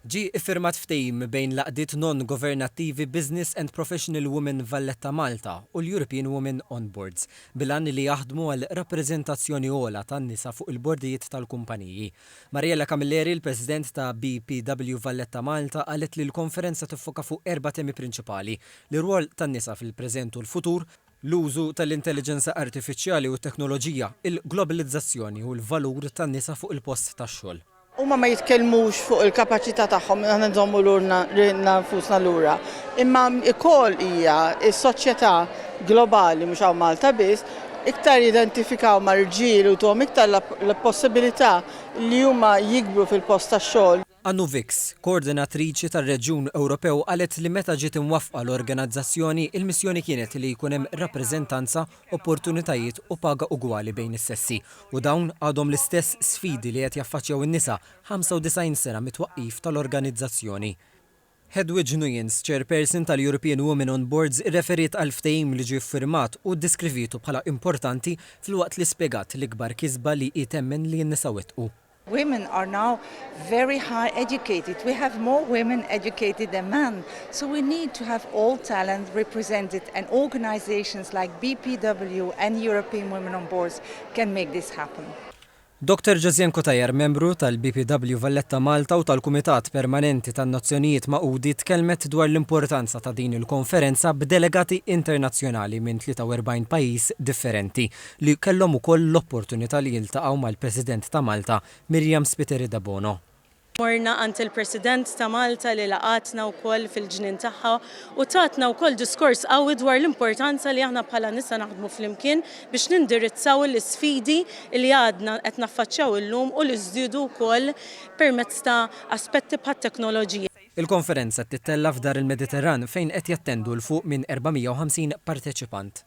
Ġie iffirmat ftehim bejn l-għaqdiet non-governattivi Business and Professional Women Valletta Malta u l-European Women on Boards, bil-għan li jaħdmu għal rappreżentazzjoni ogħla tan-nisa fuq il-bordijiet tal-kumpaniji. Mariella Camilleri, il-President ta' BPW Valletta Malta, qalet li l-konferenza tiffoka fuq erba' temi prinċipali, l-irwol tan-nisa fil-preżent u l-futur, l-użu tal-intelliġenza artifiċjali u t-teknoloġija, il-globalizzazzjoni u l-valur tan-nisa fuq il-post tax-xogħol. Huma ma jitkellmux fuq il-kapaċità tagħhom li aħna nżommu lilna nfusna lura. Imma ukoll hija s-soċjetà globali mhux hawn Malta biss, iktar jidentifikaw mal-irġiel u tuhom iktar l-possibilità li huma jikbru fil-post tax-xogħol. Annu Vix, koordinatriċi tar-Reġjun Ewropew qalet li meta ġiet imwaffqa l-organizzazzjoni, il-missjoni kienet li jkun hemm rappreżentanza, opportunitajiet u paga ugwali bejn is-sessi u dawn għadhom l-istess sfidi li qed jaffaċċjaw in-nisa 95 sena mit-twaqqif tal-organizzazzjoni. Hedwig Nuyens, Chairperson tal-European Women on Boards irreferiet għall-ftehim li ġie ffirmat u ddeskrivietu bħala importanti filwaqt li spjegat l-ikbar kisba li hi temmen li n-nisa wettqu. Women are now very high educated. We have more women educated than men. So we need to have all talent represented and organizations like BPW and European Women on Boards can make this happen. Dr. Josianne Cutajar, membru tal-BPW Valletta Malta u tal-Kumitat Permanenti tan-Nazzjonijiet Magħquda tkellmet dwar l-importanza ta' din il-konferenza b'delegati internazzjonali minn 43 pajjiż differenti li kellhom ukoll l-opportunità li jiltaqgħu mal-President ta' Malta, Myriam Spiteri Debono. Morna għand il-President ta' Malta li laqatna wkoll fil-ġnien tagħha u tatna wkoll diskors qawwi dwar l-importanza li aħna bħala nisa naħdmu flimkien biex nindirizzaw l-isfidi li għadna qed naffaċċjaw illum u li żdiedu wkoll permezz ta' aspetti bħat-teknoloġija. Il-konferenza tittella' f'Dar il-Mediterran fejn qed jattendu 'l fuq minn 450 parteċipant.